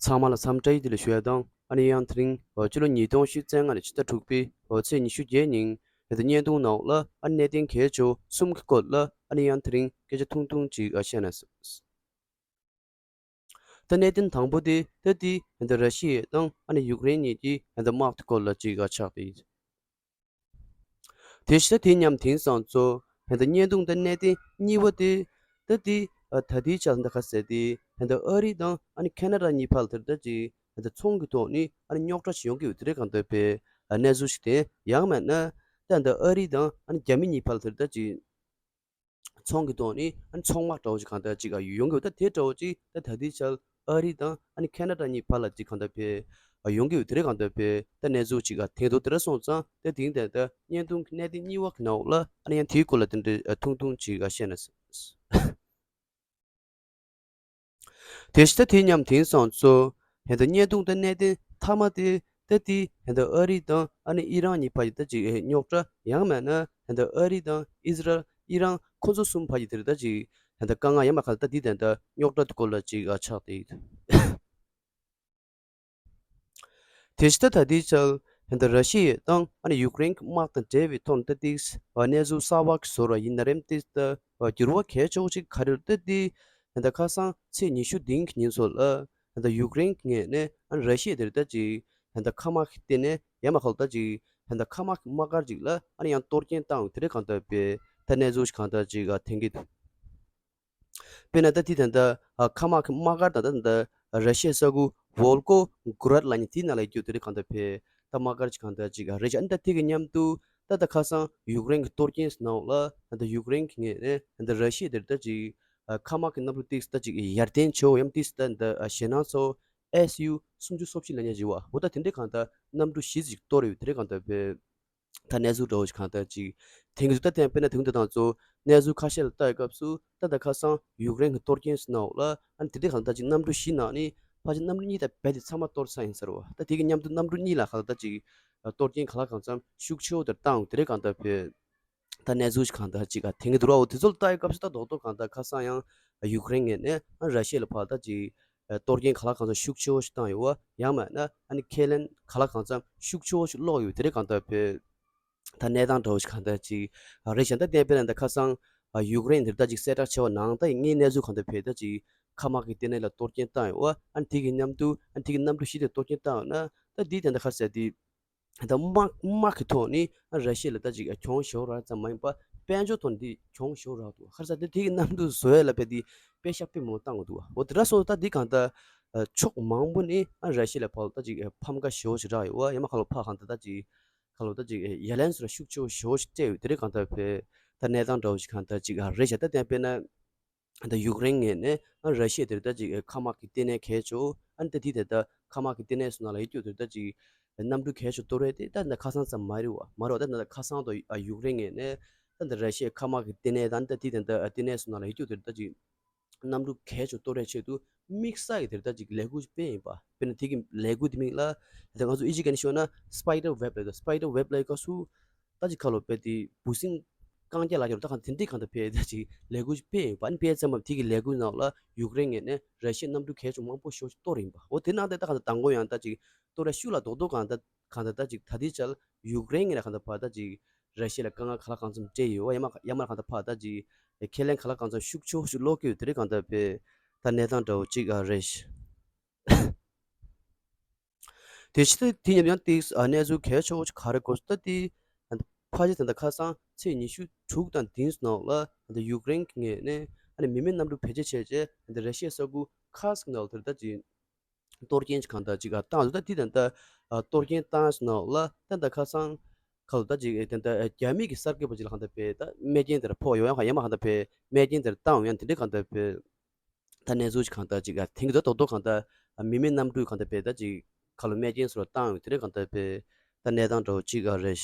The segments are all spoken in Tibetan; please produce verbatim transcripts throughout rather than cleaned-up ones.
ཚང་མ་ལ་འཚམས་འདྲི་བཀྲ་ཤིས་བདེ་ལེགས་ཞུ་ཡ་དང་། ཨ་ནི་ཡང་དེ་རིང་ཕྱི་ལོ་ཉིས་སྟོང་ཉི་ཤུ་རྩ་ལྔ་ནས་ཕྱི་ཟླ་དྲུག་པའི་ཚེས་ཉི་ཤུ་བརྒྱད་ཉིན་ད་ལྟ་བརྙན་ཐུང་ནང་ལ་ཨ་ནི་གནད་དོན་གལ་ཆེ་བ་གསུམ་གྱི་སྐོར་ལ་ཨ་ནི་ཡང་དེ་རིང་སྐད་ཆ་ཐུང་ཐུང་ཅིག་བཤད་ན། ད་གནད་དོན་དང་པོ་དེ་ད་ལྟའི་ད་ལྟ་ར་ཤི་ཡ་དང་ཨ་ནི་ཡུཀ་རེན་གཉིས་ཀྱི་ད་ལྟ་དམག་དེ་སྐོར་ལ་ཅིག་ཆགས་ཏེ་ཡིན། དེ་བཞིན་དེ་མཉམ་དེང་སང་ཚོ་ད་ལྟ་བརྙན་ཐུང་ད་གནད་དོན་གཉིས་པ་དེ་ད་ལྟའི་ད་ལྟའི་ཆར་ད་ག་ཟེར་དེ་ད་ལྟ་ཨ་རི་དང་ཨ་ནི་ཁེ་ན་ཌ་གཉིས་བར་ལ་དེ་ད་ཅིག་ད་ལྟ་ཚོང་གི་ཐོག་ནས་ཨ་ནི་རྙོག་དྲ་ཞིག་ཡོང་གི་ཡོད་དེ་རེད་གང་ལྟར་བས་གནས་ཚུལ་ཞིག་དེ་ཡང་མིན་ན་ད་ལྟ་ཨ་རི་དང་ཨ་ནི་རྒྱ་མི་གཉིས་བར་ལ་དེ་ད་ཅིག་ཚོང་གི་ཐོག་ནས་ཨ་ནི་ཚོང་དམག་འདྲ་བོ་ཅིག་གང་ལྟར་ཅིག་ཡོང་གི་ཡོད། ད་དེ་འདྲ་བོ་ཅིག་ད་ད་ལྟའི་ཆར་ཨ་རི་དང་ཨ་ནི་ཁེ་ན་ཌ་གཉིས་བར་ལ་ཅིག་གང་ལྟར་བས་ཡོང་གི་ཡོད་དེ་རེད་གང་ལྟར་བས་ད་གནས་ཚུལ་ཅིག་དེ་འདུག་དེ་འདྲ་སོང་ཙང་ད་དེང་དེ་ད་བརྙན་ཐུང་གི་གནད་དོན་གཉིས་པ་གི་ནང་ལ་ཨ་ནི་ཡང་དེའི་སྐོར་ལ་དེ་འདྲ་ཐུང་ཐུང་ཅིག་བཤད་ན། དེ་བཞིན་ད་དེ་མཉམ་དེང་སང་ཚོ་ད་ལྟ་བརྙན་ཐུང་ད་གནད་དོན་མཐའ་མ་དེ་ད་ལྟའི་ད་ལྟ་ཨ་རི་དང་ཨ་ནི་ཨི་རན་གཉིས་བར་གྱི་ད་ཅིག་རྙོག་དྲ་ཡང་མིན་ན་ད་ལྟ་ཨ་རི་དང་ཨི་ཟི་རལ་ཨི་རན་ཁོ་ཚོ་གསུམ་བར་གྱི་དེ་རེད་ད་ཅིག་ད་ལྟ་དཀའ་ངལ་ཡང་མ་གང་ད་ལྟའི་ད་ལྟ་རྙོག་དྲ་དེ་སྐོར་ལ་ཅིག་ཆགས་ཏེ་ཡིན། དེ་བཞིན་ད་ལྟའི་ཆར་ད་ལྟ་ར་ཤི་ཡ་དང་ཨ་ནི་ཡུཀ་རེན་གྱི་དམག་དང་འབྲེལ་བའི་ཐོག་ནས་ད་ལྟའི་གནས་ཚུལ་གསར་པ་ཞིག་བཟོ་ར་ཡིན་ན་རེད་དེ་ད་འགྱུར་བ་གལ་ཆེ་བོ་ཞིག་ག་རེ་རེད་ད་ལྟའི་ད་ལྟ་ཁ་སང་ཚེས་ཉི་ཤུ་བདུན་གྱི་ཉིན་ཚོ་ལ་ད་ལྟ་ཡུཀ་རེན་གྱི་ངོས་ནས་ཨ་ནི་ར་ཤི་ཡ་དེར་ད་ཅིག་ད་ལྟ་མཁའ་དམག་གི་ལྟེ་གནས་ཡང་མ་གང་ད་ཅིག་ད་ལྟ་མཁའ་དམག་གི་དམག་སྒར་ཅིག་ལ་ཨ་ནི་ཡང་གཏོར་སྐྱོན་བཏང་ཡོད་དེ་རེད་གང་ལྟར་བས་ད་གནས་ཚུལ་ཞིག་གང་ལྟར་ཅིག་ཐོན་གྱི་འདུག་དཔེར་ན་ད་དེ་ད་ལྟ་མཁའ་དམག་གི་དམག་སྒར་དང་ད་ལྟ་ར་ཤི་ཡའི་ས་ཁུལ་ཝོལ་ཀོ་གྷོ་རད་ལབ་མཁན་དེའི་ནང་ལ་ཡོད་རྒྱུ་དེ་རེད་གང་ལྟར་བས་ད་དམག་སྒར་ཅིག་གང་ལྟར་ཅིག་རེད་ཤག་ཨ་ནི་ད་དེ་གི་མཉམ་དུ་ད་ལྟ་ཁ་སང་ཡུཀ་རེན་གྱི་གཏོར་སྐྱོན་ཟེར་ནའང་ལ་ད་ལྟ་ཡུཀ་རེན་གྱི་ངོས་ནས་ད་ལྟ་ར་ཤི་ཡ་དེར་ད་ཅིག་མཁའ་དམག་གི་གནམ་གྲུ་ཏིག་ད་ཅིག་ཡར་ཐོན་བྱེད་ཡམ་ཏིག་ད་ད་ཞེད་སྣང་ཚོ་ཨེས་ཡུ་སུམ་ཅུ་སོ་བཞི་ལབ་མཁན་ཅིག་བ་འོ་ད་དེ་འདྲའི་གང་ལྟར་གནམ་གྲུ་བཞི་ཅིག་གཏོར་ཡོད་དེ་རེད་གང་ལྟར་བས། ད་གནས་ཚུལ་འདྲ་བོ་ཞིག་གང་ལྟར་ཅིག་ཐོན་གྱི་འདུག་ད་དེ་དཔེར་ན་དེ་རིང་དེ་དང་གཙོ་གནས་ཚུལ་ཁ་ཤས་ལ་ལྟ་ཡི་སྐབས་སུ་ད་ལྟ་ཁ་སང་ཡུཀ་རེན་གྱི་གཏོར་སྐྱོན་ཟེར་ནའང་ལ་ཨ་ནི་དེ་འདྲའི་གང་ལྟར་ཅིག་གནམ་གྲུ་བཞི་ནང་ནས་ཕལ་ཆེར་གནམ་གྲུ་གཉིས་དང་རྦད་དེ་ཚང་མ་གཏོར་ཚར་ཡིན་ཟེར་བ་ད་དེ་གི་མཉམ་དུ་གནམ་གྲུ་གཉིས་ལ་གང་ལྟར་ཅིག་གཏོར་སྐྱོན་གང་ལ་གང་འཚམ་ཤུགས་ཆེ་བོ་དེར་བཏང་དེ་འདྲའི་གང་ལྟར་བས། ད་གནས་ཚུལ་ཞིག་གང་ལྟར་ཅིག་ཐོན་གྱི་འདུག་ར། འོ་དེ་ཚོ་ལ་ལྟ་ཡི་སྐབས་སུ་ད་རྡོག་རྡོག་གང་ལྟར་ཁ་སང་ཡང་ཡུཀ་རེན་ངོས་ནས་ཨ་ར་ཤི་ཡ་ལ་ཕར་ད་ཅིག་གཏོར་སྐྱོན་གང་ལ་གང་འཚམ་ཤུགས་ཆེ་བོ་ཞིག་བཏང་ཡོད་བ། ཡང་མིན་ན་ཨ་ནི་ཁས་ལེན་གང་ལ་གང་འཚམ་ཤུགས་ཆེ་བོ་ཞིག་སློག་ཡོད་དེ་རེད་གང་ལྟར་བས། ད་གནས་སྟངས་འདྲ་བོ་ཞིག་གང་ལྟར་ཅིག་རེད་ཤག་ད་བསྟན་པའི་ནང་ད་ཁ་སང་ཡུཀ་རེན་དེར་ད་ཅིག་གསལ་བསྒྲགས་བྱས་པ་ནང་ད་ངས་གནས་ཚུལ་གང་ལྟར་བས་ད་ཅིག་མཁའ་དམག་གི་ལྟེ་གནས་ལ་གཏོར་སྐྱོན་བཏང་ཡོད་བ། ཨ་ནི་དེ་གི་མཉམ་དུ་ཨ་ནི་དེ་གི་གནམ་གྲུ་བཞི་དེ་གཏོར་སྐྱོན་བཏང་ཡོད་ན་ད་འདི་དེ་འདྲ་ཁ་ཟེར་དེ། ད་དམག་དམག་གི་ཐོག་ནས་ཨ་ར་ཤི་ཡ་ལ་ད་ཅིག་གྱོང་ཞོ་རག་ཙམ་མ་ཡིན་པ་དཔལ་འབྱོར་ཐོག་ནས་འདི་གྱོང་ཞོ་རག་འདུག་ཁར་ས་དེ་དེ་གི་གནམ་གྲུ་བཟོ་ཡ་ལ་དཔེ་དེ་དཔེ་ཤ་དཔེ་མང་བཏང་གི་འདུག་འོ་དེ་འདྲ་སོང་ད་འདི་གང་ལྟར་ཕྱོགས་མང་པོ་ནས་ཨ་ར་ཤི་ཡ་ལ་ཕར་ད་ཅིག་ཕམ་ཁ་ཞོ་ཞིག་རག་ཡོད་བ། ཡ་མ་ཁ་ལོ་ཕ་གང་ལྟར་ད་ཅིག་ཁ་ལོ་ད་ཅིག་ཡ་ལན་སོ་ར་ཤུགས་ཆེ་བོ་ཞོ་ཞིག་སྤྲད་ཡོད་དེ་རེད་གང་ལྟར་བས། ད་གནས་སྟངས་འདྲ་བོ་ཞིག་གང་ལྟར་ཅིག་རེད་ཤག་ད་བསྟན་པས་ན། ད་ཡུཀ་རེན་ངོས་ནས་ཨ་ར་ཤི་ཡ་དེར་ད་ཅིག་མཁའ་དམག་གི་ལྟེ་གནས་གལ་ཆེ་བོ་ཨ་ནི་ད་དེ་དེ་ད་མཁའ་དམག་གི་ལྟེ་གནས་སུ་ནང་ལ་ཡོད་རྒྱུ་དེར་ད་ཅིག་གནམ་གྲུ་གལ་ཆེ་བོ་གཏོར་རེད་དེ་ད་ད་ཁ་སང་ཙམ་མ་རེད་བ། མ་རེད་བ། ད་ད་ཁ་སང་དུ་ཡུཀ་རེན་ངོས་ནས་ད་ད་ར་ཤི་ཡའི་མཁའ་དམག་གི་ལྟེ་གནས་དང་ད་དེ་དེ་ད་ལྟེ་གནས་སུ་ནང་ལ་ཡོད་རྒྱུ་དེར་ད་ཅིག་གནམ་གྲུ་གལ་ཆེ་བོ་གཏོར་རེད་ཆེད་དུ་དམིགས་བསལ་གྱི་དེར་ད་ཅིག་ལས་འགུལ་སྤེལ་ཡིན་པ། དཔེར་ན་དེ་གི་ལས་འགུལ་དེ་མིང་ལ་ད་ང་ཚོ་ཨི་ཇི་ག་ནས་ཤོད་ན་སི་པའི་ཌར་ཝེབ་ལབ་ཡོད། སི་པའི་ཌར་ཝེབ་ལབ་ཡི་སྐབས་སུ། ད་ཅིག་ཁ་ལོ་དཔེ་དེ་འབུ་སྲིན་རྐང་རྒྱག་ལ་ཡོད་ད་གང་དེ་འདྲའི་གང་ལྟར་བས་ད་ཅིག་ལས་འགུལ་ཅིག་སྤེལ་ཡིན་པ། ཨ་ནི་སྤེལ་ཙམ་པ་དེ་གི་ལས་འགུལ་ནང་ལ་ཡུཀ་རེན་ངོས་ནས་ར་ཤི་ཡའི་གནམ་གྲུ་གལ་ཆེ་མང་པོ་ཤོག་ཅིག་གཏོར་ཡིན་པ། འོ་དེ་ནང་དེ་ད་གང་ལྟར་དང་པོ་ཡང་ད་ཅིག་གཏོར་ར་ཤུགས་ལ་རྡོག་རྡོག་གང་ལྟར་གང་ལྟར་ད་ཅིག་ད་དེ་ཆར་ཡུཀ་རེན་ངོས་ནས་གང་ལྟར་ཕར་ད་ཅིག་ར་ཤི་ཡ་ལ་དཀའ་ངལ་གང་ལ་གང་འཚམ་སྤྲད་ཡོད་བ། ཡ་མ་ཡ་མ་གང་ལྟར་ཕར་ད་ཅིག་ཁས་ལེན་གང་ལ་གང་འཚམ་ཤུགས་ཆེ་ཤུགས་སློག་གི་ཡོད་དེ་རེད་གང་ལྟར་བས། ད་གནས་སྟངས་འདྲ་བོ་ཅིག་ཨ་རེད། དེ་ཕྱི་དེ་དེ་མཉམ་ཡང་ཏིག་ཨ་གནས་ཚུལ་གལ་ཆེ་བོ་ཞིག་ག་རེ་གོ་སོང་ད་དེ། ཕལ་ཆེར་ད་ལྟ་ཁ་སང་ཚེས་ཉི་ཤུ་དྲུག་དང་བདུན་ནང་ལ་ད་ཡུཀ་རེན་གྱི་ངོས་ནས་ཨ་ནི་མི་མེད་གནམ་གྲུ་བེད་སྤྱོད་བྱས་རྗེས་ད་ར་ཤི་ཡའི་ས་ཁུལ་ཁར་སི་ཀི་ནང་ལ་དེར་ད་ཅིག་གཏོར་སྐྱོན་ཞིག་གང་ལྟར་ཅིག་བཏང་འདུག་ད་དེ་ད་ལྟ་གཏོར་སྐྱོན་བཏང་ནང་ལ་ད་ལྟ་ཁ་སང་ཁ་ལོ་ད་ཅིག་ད་ལྟ་རྒྱ་མི་གི་གསར་འགོད་པ་ཅིག་ལ་གང་ལྟར་བས་ད་རྨས་སྐྱོན་དེར་ཕོག་ཡོང་ཡང་གང་ཡང་མ་གང་ལྟར་བས་རྨས་སྐྱོན་དེར་བཏང་ཡོང་ཡང་དེ་འདྲའི་གང་ལྟར་བས། ད་གནས་ཚུལ་ཞིག་གང་ལྟར་ཅིག་ཨ་ཐེངས་རྡོག་རྡོག་གང་ལྟར་ཨ་མི་མེད་གནམ་གྲུ་གང་ལྟར་བས་ད་ཅིག་ཁ་ལོ་རྨས་སྐྱོན་སོགས་བཏང་ཡོད་དེ་རེད་གང་ལྟར་བས། ད་གནས་སྟངས་འདྲ་བོ་ཅིག་ཨ་རེད།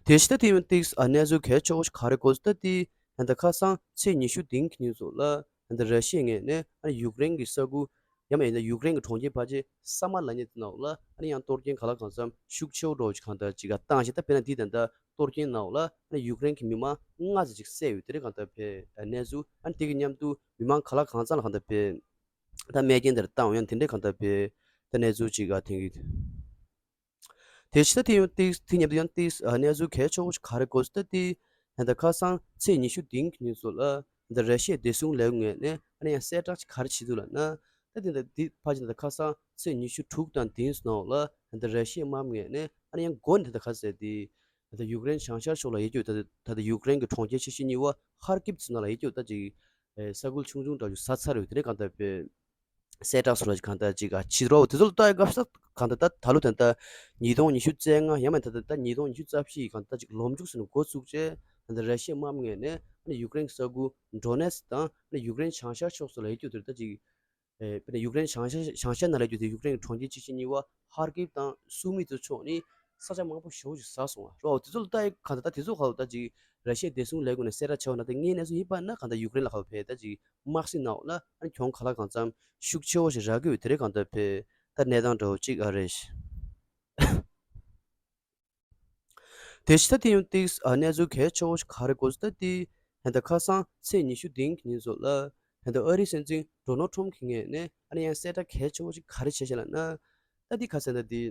དེ་ཕྱི་ད་དེ་ཡང་ཏིག་ཨ་གནས་ཚུལ་གལ་ཆེ་བོ་ཞིག་ག་རེ་གོ་སོང་ད་དེ་ད་ཁ་སང་ཚེས་ཉི་ཤུ་བདུན་གྱི་ཉིན་སོགས་ལ་ད་ར་ཤི་ཡའི་ངོས་ནས་ཨ་ཡུཀ་རེན་གྱི་ས་ཁུལ་ཡང་མིན་ན་ཡུཀ་རེན་གྱི་གྲོང་ཁྱེར་ཕལ་ཆེར་ས་མ་ལ་ཉེ་དེ་ནང་ལ་ཨ་ནི་ཡང་གཏོར་སྐྱོན་གང་ལ་གང་འཚམ་ཤུགས་ཆེ་བོ་འདྲ་བོ་ཞིག་གང་ལྟར་ཅིག་ག་བཏང་ཞིང་ད་དཔེར་ན་དེ་ད་ལྟ་གཏོར་སྐྱོན་ནང་ལ་ཨ་ནི་ཡུཀ་རེན་གྱི་མི་མང་ལྔ་ཙམ་ཅིག་བསད་ཡོད་དེ་རེད་གང་ལྟར་བས་གནས་ཚུལ། ཨ་ནི་དེ་གི་མཉམ་དུ་མི་མང་གང་ལ་གང་འཚམ་ལ་གང་ལྟར་བས་ ད་རྨས་སྐྱོན་དེར་བཏང་ཡང་དེ་འདྲའི་གང་ལྟར་པའི་ད་གནས་ཚུལ་ཅིག་ཨ་ཐེངས་ཀྱི། དེ་ཕྱི་ད་དེ་ཡང་ཏིག་དེ་མཉམ་དུ་ཡང་ཏིག་ཨ་གནས་ཚུལ་གལ་ཆེ་བོ་ཞིག་ག་རེ་གོ་ཟེར་ད་དེ་ད་ལྟ་ཁ་སང་ཚེས་ཉི་ཤུ་བདུན་གྱི་ཉིན་སོགས་ལ་ད་ལྟ་ར་ཤི་ཡའི་བདེ་སྲུང་ལས་ཁུངས་ངོས་ནས་ཨ་ནི་ཡང་གསལ་བསྒྲགས་ཅིག་ག་རེ་བྱེད་འདུག་ལབ་ན། ད་དེ་ད་དེ་ཕ་ཅིག་ད་ལྟ་ཁ་སང་ཚེས་ཉི་ཤུ་དྲུག་དང་བདུན་ནང་ལ་ད་ལྟ་ར་ཤི་ཡའི་དམག་མི་ངོས་ནས་ཨ་ནི་ཡང་མགོ་ནས་ད་ལྟ་ག་རེ་ཟེར་དེ་ད་ལྟ་ཡུཀ་རེན་བྱང་ཤར་ཕྱོགས་ལ་ཡོད་རྒྱུ་ད་ལྟ་ད་ལྟ་ཡུཀ་རེན་གྱི་གྲོང་ཁྱེར་ཆེ་ཤོས་གཉིས་པ་ཧར་ཀིབ་ཚོ་ནང་ལ་ཡོད་རྒྱུ་ད་ཅིག་ས་ཁུལ་ཆུང་ཆུང་འདྲ་བོ་ཟ་ཚར་ཡོད། དེ་ནས་གང་ལྟར་པའི་གསལ་བསྒྲགས་སོགས་ལ་གང་ལྟར་ཅིག་ཨ་ཕྱི་དྲོ་དེ་ཚོ་ལ་ལྟ་ཡི་སྐབས་སུ་གང་ལྟར་ད་ད་ལོ་ད་ལྟ་ཉིས་སྟོང་ཉི་ཤུ་རྩ་ལྔ་ཡང་མིན་ད་ལྟ་ད་ཉིས་སྟོང་ཉི་ཤུ་རྩ་བཞི་གང་ལྟར་ཅིག་ལོ་མཇུག་ཟིན་ནས་འགོ་བཙུགས་རྗེས་ད་ལྟ་ར་ཤི་ཡའི་དམག་མི་ངོས་ནས་ཨ་ནི་ཡུཀ་རེན་ས་ཁུལ་ཌོ་ནེ་སི་དང་ཨ་ནི་ཡུཀ་རེན་བྱང་ཤར་ཕྱོགས་སུ་ལ་ཡོད་རྒྱུ་དེར་ད་ཅིག་ཨེ་དཔེར་ན་ཡུཀ་རེན་བྱང་ཤར་བྱང་ཤར་ནང་ལ་ཡོད་རྒྱུ་དེ་ཡུཀ་རེན་གྱི་གྲོང་ཁྱེར་ཆེ་ཤོས་གཉིས་པ་ཧར་ཀིབ་དང་སུ་མི་དེ་ཕྱོགས་ནས་ས་ཆ་མང་པོ་ཞེ་པོ་ཅིག་ཟ་སོང་བ་རོ། དེ་ཚོ་ལ་ལྟ་ཡི་གང་ལྟར་ད་དེ་ཚོ་ག་ལ་ད་ཅིག་ར་ཤི་ཡའི་བདེ་སྲུང་ལས་ཁུངས་ནས་གསལ་བསྒྲགས་བྱས་པ་ན་ད་དངོས་གནས་སུ་ཡིན་པ་ན་གང་ལྟར་ཡུཀ་རེན་ལ་ག་ལ་བས་ད་ཅིག་དམག་སྲིད་ནང་ལ་ཨ་ནི་གྱོང་ག་ལ་གང་འཚམ་ཤུགས་ཆེ་བོ་ཞིག་རག་གི་ཡོད། དེ་རེད་གང་ལྟར་བས་ད་གནས་སྟངས་འདྲ་བོ་ཅིག་ཨ་རེད། དེ་ཕྱི་ད་དེ་ཡང་ཏིག་ཨ་གནས་ཚུལ་གལ་ཆེ་བོ་ཞིག་ག་རེ་གོ་ཟེར་ད་དེ་ད་ལྟ་ཁ་སང་ཚེས་ཉི་ཤུ་བདུན་གྱི་ཉིན་སོགས་ལ་ད་ལྟ་ཨ་རིའི་སྲིད་འཛིན་ཌོ་ནལ་ཊམ་གྱི་ངོས་ནས་ཨ་ནི་ཡང་གསལ་བསྒྲགས་གལ་ཆེ་བོ་ཞིག་ག་རེ་བྱས་ཤག་ལབ་ན། ད་དེ་ག་ཟེར་ན་དེ་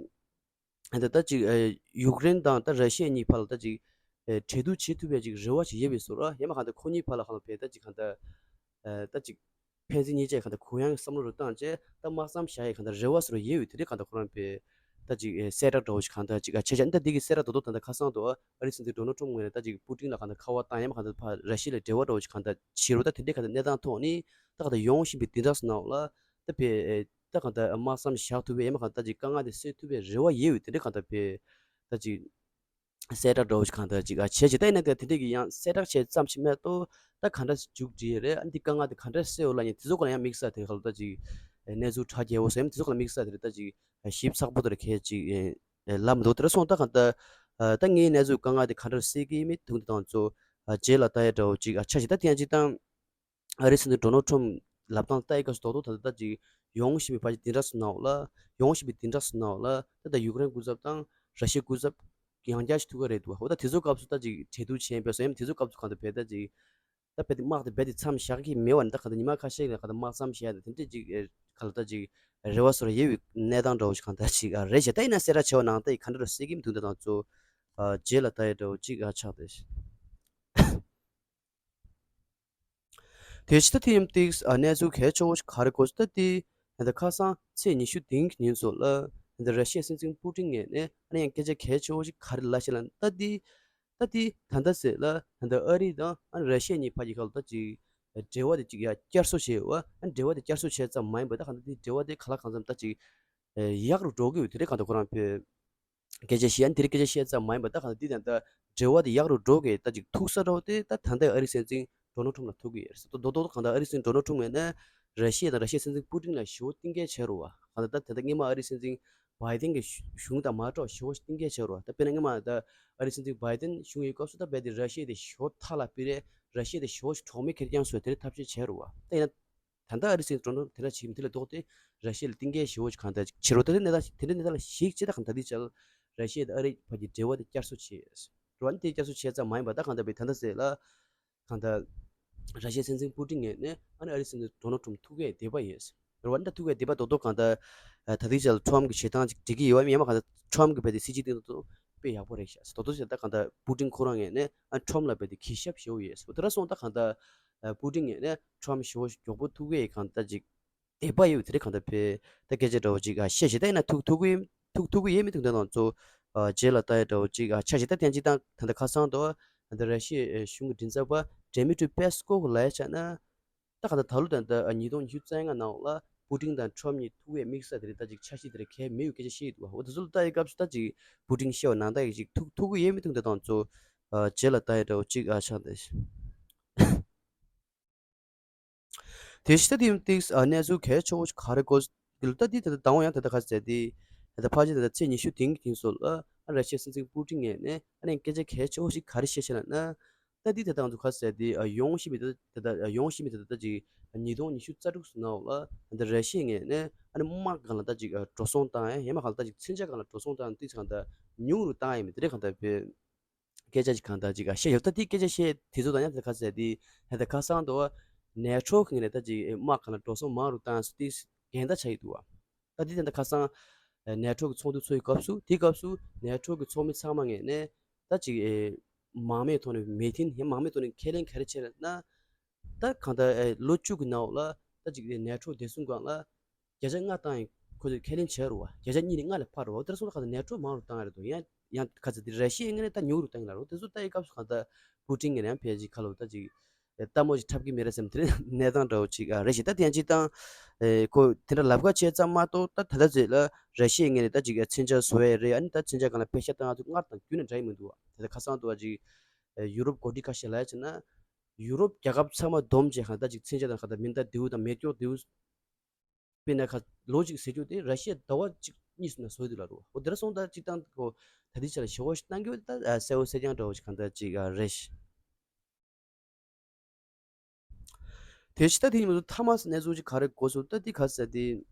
ད་ལྟ་ཅིག་ཨ་ཡུཀ་རེན་དང་ད་ར་ཤི་ཡ་གཉིས་བར་ལ་ད་ཅིག་ཨ་འབྲེལ་གཏུག་བྱེད་ཐུབ་པའི་ཅིག་རེ་བ་ཞིག་ཡོད་པའི་བཟོ་འདྲ། ཡང་མ་གང་ལྟར་ཁོ་གཉིས་བར་ལ་གང་ལ་བས་ད་ཅིག་གང་ལྟར་ཨ་ད་ཅིག་ཕན་ཚུན་གཉིས་ཆ་གང་ལྟར་གུ་ཡངས་བསམ་བློ་རུ་བཏང་བྱས་ད་དམག་མཚམས་བཞག་ཡས་གང་ལྟར་རེ་བ་བཟོ་འདྲ་ཡོད་ཡོད། དེ་འདྲའི་གང་ལྟར་ཁོ་རང་བས་ད་ཅིག་ཨ་གསལ་བསྒྲགས་འདྲ་བོ་ཞིག་གང་ལྟར་ཅིག་ཨ་བྱས་བྱས་ད་འདི་གི་གསལ་བསྒྲགས་རྡོག་རྡོག་ད་ལྟ་ཁ་སང་དུ་ཨ་རིའི་སྲིད་འཛིན་ཌོ་ནལ་ཊམ་ངོས་ནས་ད་ཅིག་པུ་ཏིན་ལ་གང་ལྟར་ཁ་པར་བཏང་ཡང་མ་གང་ལྟར་ཕར་ར་ཤི་ཡ་ལ་འབྲེལ་བ་འདྲ་བོ་ཞིག་གང་ལྟར་བྱེད་རོགས། ད་དེ་འདྲའི་གང་ལྟར་གནས་སྟངས་ཐོག་ནས་ད་གང་ལྟར་ཡོང་བཞིན་པའི་དེ་འདྲ་སོང་ནའང་ལ་ད་བས་ད་གང་ལྟར་དམག་མཚམས་བཞག་ཐུབ་པའི་ཡང་མ་གང་ལྟར་ཅིག་དཀའ་ངལ་དེ་སེལ་ཐུབ་པའི་རེ་བ་ཡོད་ཡོད། དེ་འདྲའི་གང་ལྟར་བས་ད་ཅིག་གསལ་བསྒྲགས་འདྲ་བོ་ཞིག་གང་ལྟར་ཅིག་ཨ་བྱས་ཅིག་ད་ཡིན་ན་ད་དེ་འདྲའི་གི་ཡང་གསལ་བསྒྲགས་བྱས་ཙམ་ཞིག་མེད་དོ། ད་གང་འདྲ་ཞིག་མཇུག་སྒྲིལ་ཡས་རེད། ཨ་འདི་དཀའ་ངལ་དེ་གང་འདྲ་སེལ་འོ་ལ་ཡང་དེ་ཚོ་སྐོར་ལ་ཡང་དམིགས་བསལ་དེ་ག་ལ་ད་ཅིག་གནས་ཚུལ་གྲ་རྒྱས་པོ་སེམས་དེ་ཚོ་སྐོར་ལ་དམིགས་བསལ་དེ་རེད་ད་ཅིག་ཞིབ་ཚགས་པོ་དེ་རེད་ཁས་ཅིག་ལབ་མི་འདུག་དེ་ར་སོང་ད་གང་ལྟར་ད་ངའི་གནས་ཚུལ་དཀའ་ངལ་དེ་གང་འདྲ་སེལ་གི་མི་ཐུག་འདི་དང་ཚོ་རྗེས་ལ་ལྟ་ཡས་འདྲ་བོ་ཅིག་ཨ་ཆ་ཞིག་ད་དེ་ཡང་ཅིག་དང་། ཨ་རིའི་སྲིད་འཛིན་ཌོ་ནལ་ཊམ་ལབ་སྟངས་ལྟ་ཡི་སྐབས་སུ་རྡོག་རྡོག་ད་ལྟ་ཅིག་ཡོང་བཞིན་པའི་བར་གྱི་དེ་འདྲ་སོང་ནའང་ལ། ཡོང་བཞིན་པའི་དེ་འདྲ་སོང་ནའང་ལ་ད་ལྟ་ཡུཀ་རེན་སྐུ་ཚབ་དང་ར་ཤི་ཡའི་སྐུ་ཚབ་ཡང་བསྐྱར་ཞིག་ཐུག་གི་རེད་འདུག་འོ་ད་དེ་ཚོའི་སྐབས་སུ་ད་ཅིག་འབྲེལ་གཏུག་བྱས་པའི་སོ་ཡང་དེ་ཚོའི་སྐབས་སུ་གང་ལྟར་བས་ད་ཅིག་ད་བས་དེ་དམག་དེ་རྦད་དེ་མཚམས་བཞག་གི་མེད་པ་ནི་ད་གང་ལྟར་ཉི་མ་ཁ་ཤས་ལ་གང་ལྟར་དམག་མཚམས་བཞག་ནས་དེ་འདྲས་ཅིག་ག་ལ་ད་ཅིག་རེ་བ་བཟོ་འདྲ་ཡོད་པའི་གནས་སྟངས་འདྲ་བོ་ཞིག་གང་ལྟར་ཅིག་རེད་བྱས། ད་ཡིན་ན་གསལ་བསྒྲགས་བྱས་པ་ནང་ད་ཡིག་ག་འདྲ་རུ་གསལ་གྱི་མི་འདུག་འདི་དང་གཙོ་རྗེས་ལ་ལྟ་ཡི་འདྲ་བོ་ཅིག་ཆགས་ཏེ། དེ་ཕྱི་ད་དེ་ཡིན་ཏིག་གནས་ཚུལ་གལ་ཆེ་བོ་ཞིག་ག་རེ་གོ་ཟེར་ད་དེ་ད་ལྟ་ཁ་སང་ཚེས་ཉི་ཤུ་བདུན་གྱི་ཉིན་སོགས་ལ་ད་ལྟ་ར་ཤི་ཡའི་སྲིད་འཛིན་པུ་ཏིན་ངོས་ནས་ཨ་ནི་ཡང་སྐད་ཆ་གལ་ཆེ་བོ་ཞིག་ག་རེ་ལབ་ཤག་ལབ་ན། ད་དེ་ད་དེ་ད་ལྟ་ཟེར་ལ་ད་ལྟ་ཨ་རི་དང་ཨ་ནི་ར་ཤི་ཡ་གཉིས་བར་གྱི་ཁ་ལ་ད་ཅིག་འབྲེལ་བ་དེ་ཅིག་ཡར་བསྐྱར་གསོ་བྱས་ཡོད་པ། ཨ་ནི་འབྲེལ་བ་དེ་བསྐྱར་གསོ་བྱས་ཙམ་མ་ཡིན་པ་ད་གང་ལྟར་དེ་འབྲེལ་བ་དེ་ག་ལ་གང་འཚམ་ད་ཅིག་ཡག་རུ་འགྲོ་གི་ཡོད། དེ་རེད་གང་ལྟར་ཁོ་རང་བོད། སྐད་ཆ་བཤད་ཡ་འདིར་སྐད་ཆ་བཤད་ཙམ་མ་ཡིན་པ་ད་གང་ལྟར་འདི་ད་ལྟ་འབྲེལ་བ་དེ་ཡག་རུ་འགྲོ་གི་ད་ཅིག་ཐུག་ས་འདྲ་བོ་དེ་ད་ད་ལྟའི་ཨ་རིའི་སྲིད་འཛིན་ཌོ་ནལ་ཊམ་ལ་ཐུག་གི་ཡོད་རེད། རྡོག་རྡོག་གང་ལྟར་ཨ་རིའི་སྲིད་འཛིན་ཌོ་ནལ་ཊམ་ངོས་ནས་ར་ཤི་ཡ་དང་ར་ཤི་ཡའི་སྲིད་འཛིན་པུ་ཏིན་ལ་ཞེ་པོ་གཏིང་སྐྱེལ་བྱས་རེད་པ། གང་ལྟར་ད་ད་ལྟ་སྔོན་མ་ཨ་རིའི་སྲིད་འཛིན་བྷའི་ཏིན་གྱི་གཞུང་དང་མ་འདྲ་བ་ཞེ་པོ་གཏིང་སྐྱེལ་བྱས་རེད་པ། ད་དཔེར་ན་སྔོན་མ་ད་ཨ་རིའི་སྲིད་འཛིན་བྷའི་ཏིན་གཞུང་གི་སྐབས་སུ་ད་རྦད་དེ་ར་ཤི་ཡ་དེ་ཞེ་པོ་ཐག་ལ་ཕུད་རེད། ར་ཤི་ཡ་དེ་ཞེ་པོ་གྲོགས་མེད་ཁེར་རྐྱང་བཟོ་དེ་འདྲའི་ཐབས་ཤེས་བྱས་རེད་པ། ད་ཡིན་ན། ད་ལྟ་ཨ་རིའི་སྲིད་འཛིན་ཌོ་ནལ་དེ་འདྲ་བྱེད་ཀྱི་མི་འདུག་སྟེ། ར་ཤི་ཡ་ལ་གཏིང་སྐྱེལ་ཞེ་པོ་ཞིག་གང་ལྟར་ཅིག་བྱེད་རོགས། ད་ལྟ་གནས་སྟངས་དེ་འདྲའི་གནས་སྟངས་ལ་གཞིགས་བྱས་ད་གང་ལྟར་འདི་ཅག་ར་ཤི་ཡ་དང་ཨ་རི་བར་གྱི་འབྲེལ་བ་དེ་བསྐྱར་གསོ་བྱས་ཡོད་རེད་པ། འདི་བསྐྱར་གསོ་བྱས་ཙམ་མ་ཡིན་པ་ད་གང་ལྟར་བའི་ད་ལྟ་ཟེར་ལ་གང་ལྟར་ར་ཤི་ཡའི་སྲིད་འཛིན་པུ་ཏིན་ངོས་ནས་ཨ་ནི་ཨ་རིའི་སྲིད་འཛིན་ཌོ་ནལ་ཊམ་ཐུག་གི་དད་པ་ཡོད་རེད་པ། འདི་ཐུག་གི་དད་པ་རྡོག་རྡོག་གང་ལྟར་ད་ལྟའི་ཆར་ལ་ཊམ་གྱི་བྱེད་སྟངས་ཅིག་འགྲིག་གི་ཡོད་པ་ཡིན་ཡང་མ་གང་ལྟར་ཊམ་གྱི་རྦད་དེ་སྲིད་ཇུས་སྟེང་དུ་དཔེ་ཡག་པོ་རེད་ཤག་རྡོག་རྡོག་ཟེར་ད་གང་ལྟར་པུ་ཏིན་ཁོ་རང་ངོས་ནས་ཨ་ཊམ་ལ་རྦད་དེ་གུས་ཞབས་ཞེ་པོ་ཡོད་རེད་པ། དེ་འདྲ་སོང་ད་གང་ལྟར་པུ་ཏིན་ངོས་ནས་ཊམ་ཞེ་པོ་མགྱོགས་པོ་ཐུག་གི་གང་ལྟར་ཅིག་དད་པ་ཡོད་དེ་རེད་གང་ལྟར་བས་ད་སྐད་ཆ་འདྲ་བོ་ཅིག་ཨ་བཤད་བྱས་ད་ཡིན་ན་ཐུག་ཐུག་གི་ཐུག་ཐུག་གི་ཡོད་མི་ཐུག་ད་དང་ཚོ་རྗེས་ལ་ལྟ་ཡ་འདྲ་བོ་ཅིག་ཨ་ཆ་བཞག་ད་ཐེངས་གཅིག་དང་ད་ལྟ་ཁ་སང་དུ་ད་ལྟ་ར་ཤི་ཡའི་གཞུང་གི་མགྲིན་ཚབ་པ་ཌེ་མི་ཊི་རི་པེ་སི་ཀོ་ལབ་ཡ་ཆ་ན་ད་གང་ལྟར་ད་ལོ་ད་ལྟ་ཉིས་སྟོང་ཉི་ཤུ་རྩ་ལྔ་ནང་ལ་པུ་ཏིན་དང་ཊམ་གཉིས་ཐུག་པའི་དམིགས་བསལ་དེ་རེད་ད་ཅིག་འཆར་གཞི་དེ་རེད་གལ་མི་ཡོད་སྐད་ཆ་བཤད་ཡོད་འདུག་འོ་དེ་ཚོ་ལ་ལྟ་ཡའི་སྐབས་སུ་ད་ཅིག་པུ་ཏིན་བཤད་པ་ནང་ལྟ་ཡི་ཅིག་ཐུག་ཐུག་གི་ཡོད་མི་ཐུག་ད་དང་ཚོ་རྗེས་ལ་ལྟ་ཡ་འདྲ་བོ་ཅིག་ཨ་ཆགས་འདུག་དེ་ཕྱི་ད་དེ་ཏིག་ཨ་གནས་ཚུལ་གལ་ཆེ་བོ་ཞིག་ག་རེ་གོ་ད་དེ་ད་ལྟ་དང་པོ་ཡང་ད་ལྟ་ག་ཟེར་དེ་ད་ལྟ་ཕལ་ཆེར་ད་ལྟ་ཚེས་ཉི་ཤུ་དེང་གི་དེང་སོགས་ལ་ཨ་ར་ཤི་ཡའི་སྲིད་འཛིན་པུ་ཏིན་ངོས་ནས་ཨ་ནི་སྐད་ཆ་གལ་ཆེ་བོ་ཞིག་ག་རེ་བཤད་ཤག་ལབ་ན། ད་དེ་ད་ལྟ་ང་ཚོ་ག་ཟེར་དེ་ཡོང་བཞིན་པའི་ད་ལྟ་ཡོང་བཞིན་པའི་ད་ལྟ་ཅིག་ཉིས་སྟོང་ཉི་ཤུ་རྩ་དྲུག་ཙམ་ནང་ལ་ད་ལྟ་ར་ཤི་ཡའི་ངོས་ནས་ཨ་ནི་དམག་སྒང་ལ་ད་ཅིག་འགྲོ་སོང་བཏང་ཡ་ཡང་མ་གང་ལ་ད་ཅིག་མཚོན་ཆ་སྒང་ལ་འགྲོ་སོང་བཏང་ཏིག་ཙམ་གང་ལྟར་ཉུང་རུ་བཏང་ཡ་མི་དེ་རེད་གང་ལྟར་བས། སྐད་ཆ་ཅིག་གང་ལྟར་ཅིག་བཤད་ཡོད། ད་དེ་སྐད་ཆ་བཤད་དེ་ཚོ་དང་ཡང་དེ་ཁ་ཟེར་དེ་ད་ཁ་སང་དུ་ ནེ་ཊོ་གི་ངོས་ནས་ད་ཅིག་དམག་སྒང་ལ་འགྲོ་སོང་མང་རུ་བཏང་སོང་དེ་འགལ་ཟླ་ཆགས་ཀྱི་འདུག་བ། ད་དེ་དེ་འདྲ་ཁ་སང་ནེ་ཊོ་གི་ཚོགས་འདུ་ཚོགས་པའི་སྐབས་སུ་དེའི་སྐབས་སུ་ནེ་ཊོ་གི་ཚོགས་མི་ཚང་མ་ངོས་ནས་ད་ཅིག་དམག་མིའི་ཐོག་ནས་མོས་མཐུན་ཡང་དམག་མིའི་ཐོག་ནས་ཁས་ལེན་ག་རེ་བྱས་ལབ་ན། ད་གང་ལྟར་ཨེ་ལོ་བཅུ་གི་ནང་ལ་ད་ཅིག་ནེ་ཊོ་བདེ་སྲུང་སྒང་ལ་བརྒྱ་ཆ་ལྔ་བཏང་ཡིན་ཁོ་ཚོས་ཁས་ལེན་བྱས་རེད་བ། བརྒྱ་ཆ་གཉིས་ནས་ལྔ་ལས་ཕར་རེད་བ། དེར་སོང་ད་གང་ལྟར་ནེ་ཊོ་མང་རུ་བཏང་ཡ་རེད་འདུག་ཡང་ཡང་ག་ཚོད་དེ་ར་ཤི་ཡའི་ངོས་ནས་ད་ཉུང་རུ་བཏང་ཡིན་ལབ་རེད་བ། དེ་ཚོ་ལྟ་ཡི་སྐབས་སུ་གང་ལྟར་པུ་ཊིན་ངོས་ནས་ཡང་ཕལ་ཆེར་ཁ་ལོ་ད་ཅིག་ལྟད་མོ་ཞིག་འཁྲབ་ཀྱི་མེད་རེད་བསམ། དེ་རིང་གནས་སྟངས་འདྲ་བོ་ཅིག་ཨ་རེད་ཤག་ད་དེ་ཡང་སྤྱིར་བཏང་ཨེ་ཁོ་དེ་འདྲ་ལབ་ཁ་བྱས་ཙམ་མ་གཏོགས་ད་ད་ལྟ་ཚོད་ལ་ར་ཤི་ཡའི་ངོས་ནས་ད་ཅིག་མཚོན་ཆ་བཟོ་ཡ་རེད། ཨ་ནི་ད་མཚོན་ཆ་སྒང་ལ་པེ་ཤ་བཏང་ཡ་ཚོ་སྔར་དང་རྒྱུན་ནས་འདྲ་ཡི་མི་འདུག་བ། དེ་ད་ཁ་སང་དུ་བ་ཅིག་ཡུ་རོབ་འགོ་ཁྲིད་ཁ་ཤས་ལ་ཡ་བྱས་ན། ཡུ་རོབ་རྒྱལ་ཁབ་ཚང་མ་བསྡོམས་བྱས་གང་ལྟར་ཅིག་མཚོན་ཆ་དང་གང་ལྟར་མེ་མདའ་མདེའུ་དང་མེ་སྒྱོགས་མདེའུ། དཔེར་ན་ཁ་ལོ་གཅིག་ཟེར་རྒྱུ་དེ་ར་ཤི་ཡ་ཟླ་བ་གཅིག་གཉིས་སུ་ན་བཟོ་འདུག་ལབ་རེད་བ། འོ་དེ་འདྲ་སོང་ད་སྤྱིར་བཏང་གོ་ད་ལྟའི་ཆ་ལ་ཞེ་བོ་ཞིག་གནང་གི་ཡོད་ད་གསལ་བོ་གསལ་རྐྱང་འདྲ་བོ་ཞིག་གང་ལྟར་ཅིག་ཨ་རེད་ཤག་དེ་ཕྱི་ད་དེ་ཉིན་མོ་ཐ་མ་གནས་ཚུལ་ཅིག་ག་རེ་གོ་སོང་ད་དེ་ག་ཟེར་དེ།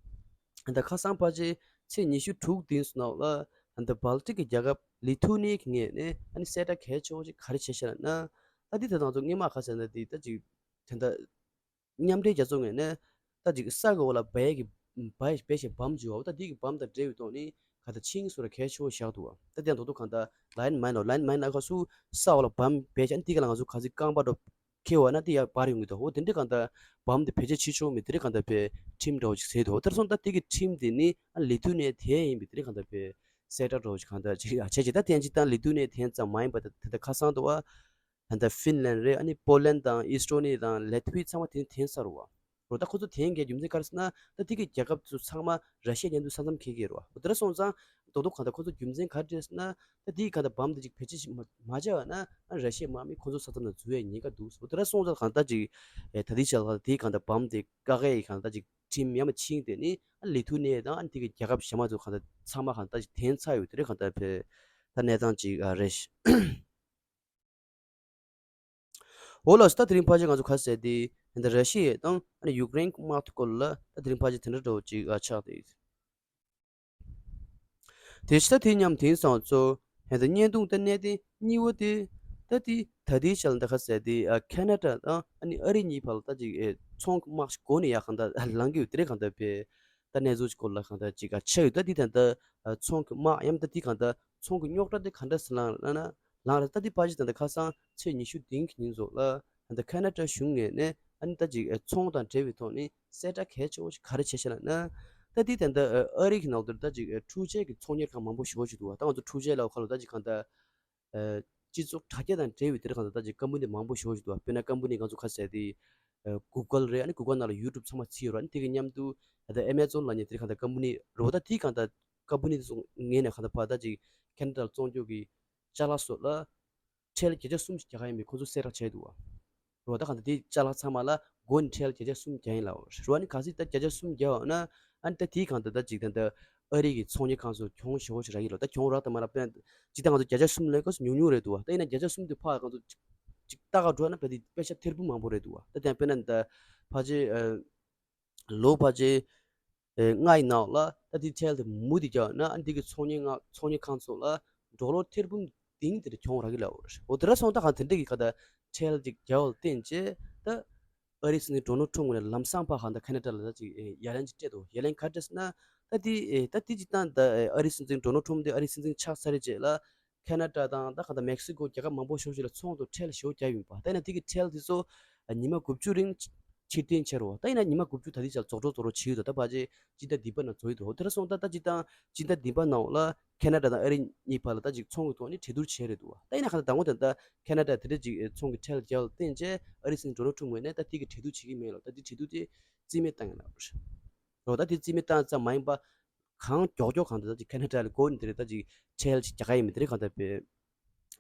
ད་ཁ་སང་ཕལ་ཆེར་ཚེས་ཉི་ཤུ་དྲུག་དེ་སོང་ན་ལ་ད་སྦལ་ཏིག་གི་རྒྱལ་ཁབ་ལི་ཐུ་ནི་གི་ངོས་ནས་ཨ་ནི་གསལ་བསྒྲགས་གལ་ཆེ་བོ་ཅིག་ག་རེ་བྱས་ཤག་ལབ་ན། ད་དེ་ད་དང་ཚོ་སྔོན་མ་ག་ཟེར་ན་དེ་ད་ཅིག་དེ་འདྲ་མཉམ་འབྲེལ་རྒྱལ་ཚོགས་ངོས་ནས་ད་ཅིག་ས་གི་འོག་ལ་སྦས་ཀྱི་སྦས་སྦས་ཞེས་བམ་བརྗོད་བ་ད་དེ་གི་བམ་དང་འབྲེལ་བའི་ཐོག་ནས་ག་ད་ཆིངས་སུ་ར་གལ་ཆེ་བོ་བཞག་འདུག་བ། ད་དེ་ཡང་རྡོག་རྡོག་གང་ད་ལའིན་མན་ལོ་ལའིན་མན་ལ་ཁ་སུ་ས་འོག་ལ་བམ་སྦས་ཤག་ཨ་ནི་དེ་ག་ལ་ང་ཚོ་ག་ཚོད་རྐང་པ་འགྲོ། ཁེ་བ་ན་དེ་ཡར་འབར་ཡོང་གི་འདུག་འོ་དེ་འདྲའི་གང་ལྟར་བམ་དེ་བེད་སྤྱོད་བྱེད་ཆོག་མེད་དེ་འདྲའི་གང་ལྟར་བའི་ཁྲིམས་འདྲ་བོ་ཞིག་བཟོས་འདུག་དེར་སོང་ད་དེ་གི་ཁྲིམས་དེ་ནི་ཨ་ལི་ཐུ་ནི་ཡའི་ཐེ་ཡིན་པའི་དེ་འདྲའི་གང་ལྟར་བའི་གསལ་བསྒྲགས་འདྲ་བོ་ཞིག་གང་ལྟར་ཅིག་ཡང་བྱས་ཅིག་ད་དེ་ཡང་ཅིག་ད་ལི་ཐུ་ནི་ཡའི་ཐེ་ཙམ་མ་ཡིན་པ་ད་དེ་ད་ཁ་སང་དུ་བ་ད་ལྟ་ཧྥིན་ལན་རེད། ཨ་ནི་པོ་ལན་དང་ཨི་སི་ཊོ་ནི་དང་ལེ་ཐུ་ཝི་ཚང་མ་དེ་ནི་ཐེན་ས་རུ་བ། རོ་ད་ཁོ་ཚོ་ཐེན་གྱི་རྒྱུ་མཚན་ག་རེ་ཟེར་ན་ད་དེ་གི་རྒྱལ་ཁབ་ཚོ་ཚང་མ་ར་ཤི་ཡའི་མཉམ་དུ་ས་མཚམས་འཁེལ་གྱི་རེད་བ། འོ་དེ་འདྲ་སོང་ཙང་རྡོག་རྡོག་གང་ལྟར་ཁོ་ཚོ་རྒྱུ་མཚན་ག་རེ་རེད་ཟེར་ན་ད་དེའི་གང་ལྟར་བམ་དེ་ཅིག་བེད་སྤྱོད་ཅིག་མ་མ་བྱས་པ་ན་ཨ་ར་ཤི་ཡའི་དམག་མི་ཁོ་ཚོ་ས་མཚམས་ནང་འཛུལ་ཡའི་ཉེན་ཁ་འདུག་འོ་དེ་འདྲ་སོང་ཙང་གང་ལྟར་ཅིག་ཨེ་ད་ལྟའི་ཆ་ལ་དེའི་གང་ལྟར་བམ་དེ་བཀག་ཡའི་གང་ལྟར་ཅིག་ཁྲིམས་ཡང་མ་ཕྱིན་དེ་ནི་ཨ་ལི་ཐུ་ནི་ཡ་དང་ཨ་དེ་གི་རྒྱལ་ཁབ་གཞན་མ་ཚོ་གང་ལྟར་ཚང་མ་གང་ལྟར་ཅིག་ཐེན་ཚར་ཡོད་དེ་རེད། གང་ལྟར་བས་ད་གནས་སྟངས་ཅིག་ཨ་རེད། འོ་ལགས་སོ། ད་དེ་རིང་ཕལ་ཆེར་ང་ཚོ་ག་ཟེར་དེ་ད་ར་ཤི་ཡ་དང་ཨ་ནི་ཡུཀ་རེན་དམག་དེ་སྐོར་ལ་ད་དེ་རིང་ཕལ་ཆེར་དེ་འདྲ་འདྲ་བོ་ཅིག་ཨ་ཆགས་ཏེ། དེ་ཕྱི་ད་དེ་མཉམ་དེང་སང་ཚོ་ད་བརྙན་ཐུང་ད་གནད་དོན་གཉིས་པ་དེ་ད་དེ་ད་ལྟའི་ཆ་ལ་ད་ག་ཟེར་དེ་ཨ་ཁེ་ན་ཌ་དང་ཨ་ནི་ཨ་རི་གཉིས་བར་ལ་ད་ཅིག་ཨེ་ཚོང་གི་དམག་ཞིག་སྒོ་ནས་ཡར་གང་ལྟར་ལངས་ཀྱི་ཡོད་དེ་རེད། གང་ལྟར་བས་ད་གནས་ཚུལ་ཅིག་སྐོར་ལ་གང་ལྟར་ཅིག་ཨ་ཆགས་ཡོད། ད་དེ་ད་ལྟ་ཨ་ཚོང་གི་དམག་ཡང་ད་དེ་གང་ལྟར་ཚོང་གི་རྙོག་དྲ་དེ་ག་འདྲ་ཟེར་ལངས་ལ་ན། ལངས་རེད། ད་འདི་ཕལ་ཆེར་ད་ལྟ་ཁ་སང་ཚེས་ཉི་ཤུ་བདུན་གྱི་ཉིན་ཚོ་ལ་ད་ལྟ་ཁེ་ན་ཌ་གཞུང་ངོས་ནས་ཨ་ནི་ད་ཅིག་ཚོང་དང་འབྲེལ་བའི་ཐོག་ནས་གསལ་བསྒྲགས་གལ་ཆེ་བོ་ཞིག་ག་རེ་བྱས་ཤག་ལབ་ན། ད་འདི་ད་ལྟ་ཨ་རི་གི་ནང་དུ་ད་ཅིག་འཕྲུལ་ཆས་ཀྱི་ཚོང་གཉེར་ཁང་མང་པོ་ཞེ་པོ་ཞིག་འདུག་བ། ད་ང་ཚོ་འཕྲུལ་ཆས་ལབ་ཁ་ལོ་ད་ཅིག་གང་ལྟར་སྤྱི་ཚོགས་དྲ་རྒྱ་དང་འབྲེལ་བའི་དེ་འདྲ་གང་ལྟར་ད་ཅིག་ཀམ་པ་ནི་མང་པོ་ཞེ་པོ་ཞིག་འདུག་བ། དཔེར་ན་ཀམ་པ་ནི་ང་ཚོ་ཁ་ཟེར་དེ་གུ་གལ་རེད། ཨ་ནི་གུ་གལ་ནང་ལ་ཡུ་ཊུབ་ཚང་མ་ཚུད་ཡོད་རེད། ཨ་ནི་དེ་གི་མཉམ་དུ་ད་ལྟ་ཨེ་མེ་ཛོན་ལབ་མཁན་དེ་གང་ལྟར་ཀམ་པ་ནི་རེད་བ། ད་དེ་གང་ལྟར་ཀམ་པ་ནི་དེ་ཚོ་ངོས་ནས་གང་ལྟར་ཕར་ད་ཅིག་ཁེ་ན་ཌ་ལ་བཙོང་རྒྱུ་གི་ཅ་ལག་སོགས་ལ་ཁྲལ་བརྒྱ་ཆ་གསུམ་ཞིག་རྒྱག་ག་ཡིན་པའི་ཁོང་ཚོས་གསལ་བསྒྲགས་བྱས་འདུག་བ། རོ་ད་གང་ལྟར་དེའི་ཅ་ལག་ཚང་མ་ལ་སྒོ་ནས་ཁྲལ་བརྒྱ་ཆ་གསུམ་རྒྱག་ཡིན་ལབ་རོ། ཨ་ནི་གལ་སྲིད་ད་བརྒྱ་ཆ་གསུམ་རྒྱག་འོང་ན་ཨ་ནི་ད་དེའི་གང་ལྟར་ད་ཅིག་ད་ལྟ་ཨ་རི་གི་ཚོང་གཉེར་ཁང་ཚོ་གྱོང་ཞེ་པོ་ཞིག་རག་གི་ལོ། ད་གྱོང་རག་ད་མ་རག་དཔེར་ན་ཅིག་ད་ང་ཚོ་བརྒྱ་ཆ་གསུམ་ལས་ཁོ་ཉུང་ཉུང་རེད་འདུག་བ། ད་ཡིན་ན་བརྒྱ་ཆ་གསུམ་དེ་ཕར་ང་ཚོ་ཅིག་ཅིག་ལྟ་ག་འགྲོ་ན་ད་དེ་པེ་ཤ་ཐེར་འབུམ་མང་པོ་རེད་འདུག་བ། ད་དེ་དཔེར་ན་ད་ཕལ་ཆེར་ལོ་ཕལ་ཆེར་ལྔ་ཡི་ནང་ལ་ད་དེ་ཁྲལ་དེ་མུ་མཐུད་རྒྱག་ན་ཨ་ནི་དེ་གི་ཚོང་གཉེར་ཁང་ཚོང་གཉེར་ཁང་ཚོ་ལ་ཌོ་ལར་ཐེར་འབུམ་བདུན་དེ་འདྲ་གྱོང་རག་གི་ལབ་རེད། འོ་དེ་འདྲ་སོང་ད་གང་དེ་འདྲ་གི་ག་ད་ཁྲལ་ཅིག་རྒྱག་པ་ལ་བརྟེན་བྱས་ད་ཨ་རིའི་སྲིད་འཛིན་ཌོ་ནལ་ཊམ་ངོས་ནས་ལམ་སང་ཕར་གང་ད་ཁེ་ན་ཌ་ལ་ད་ཅིག་ཡ་ལན་ཅིག་སྤྲད་འདུག་ཡ་ལན་ག་རེ་སྤྲད་ཟེར་ན་ད་དེ་ད་དེ་ཅིག་ད་ད་ཨ་རིའི་སྲིད་འཛིན་ཌོ་ནལ་ཊམ་དེ་ཨ་རིའི་སྲིད་འཛིན་ཆགས་ཚར་རྗེས་ལ་ཁེ་ན་ཌ་དང་ད་གང་ལྟར་མེག་སི་ཀོ་རྒྱལ་ཁབ་མང་པོ་ཞེ་པོ་ཞིག་ལ་ཚོང་དང་ཁྲལ་ཞེ་པོ་བརྒྱབ་ཡིན་པ། ད་ཡིན་ན་དེ་གི་ཁྲལ་དེ་ཚོ་ཉི་མ་དགུ་བཅུ་རིང་ཕྱིར་འཐེན་བྱས་རོགས། ད་ཡིན་ན་ཉི་མ་དགུ་བཅུ་ད་ལྟའི་ཆར་རྫོགས་འགྲོ་རྫོགས་འགྲོ་བྱས་ཡོད་དོ། ད་ཕལ་ཆེར་སྤྱི་ཟླ་འདི་པ་ནང་རྫོགས་ཡོད་དོ། དེ་འདྲ་སོང་ད་ད་སྤྱི་ཟླ་སྤྱི་ཟླ་འདི་པ་ནང་ལ་ཁེ་ན་ཌ་དང་ཨ་རི་གཉིས་བར་ལ་ད་ཅིག་ཚོང་གི་ཐོག་ནས་གྲོས་བསྡུར་བྱས་རེད་འདུག་བ། ད་ཡིན་ན་གང་ལྟར་ད་དང་པོ་དེ་ད་ཁེ་ན་ཌ་དེ་འདྲ་ཅིག་ཚོང་གི་ཁྲལ་རྒྱག་ལ་བརྟེན་བྱས་ཨ་རིའི་སྲིད་འཛིན་ཌོ་ནལ་ཊམ་ངོས་ནས་ད་དེ་གི་གྲོས་བསྡུར་བྱེད་ཀྱི་མེད་ལ། ད་དེ་གྲོས་བསྡུར་དེ་རྩིས་མེད་བཏང་ཡིན་ལ་རོ། ད་དེ་རྩིས་མེད་བཏང་ཙམ་མ་ཡིན་པ། གང་མགྱོགས་མགྱོགས་གང་ལྟར་ད་ཅིག་ཁེ་ན་ཌ་ལ་སྒོ་ནས་དེ་རེད་ད་ཅིག་ཁྲལ་ཅིག་རྒྱག་ག་ཡིན་མིན་དེ་རེད་གང་ལྟར་བས་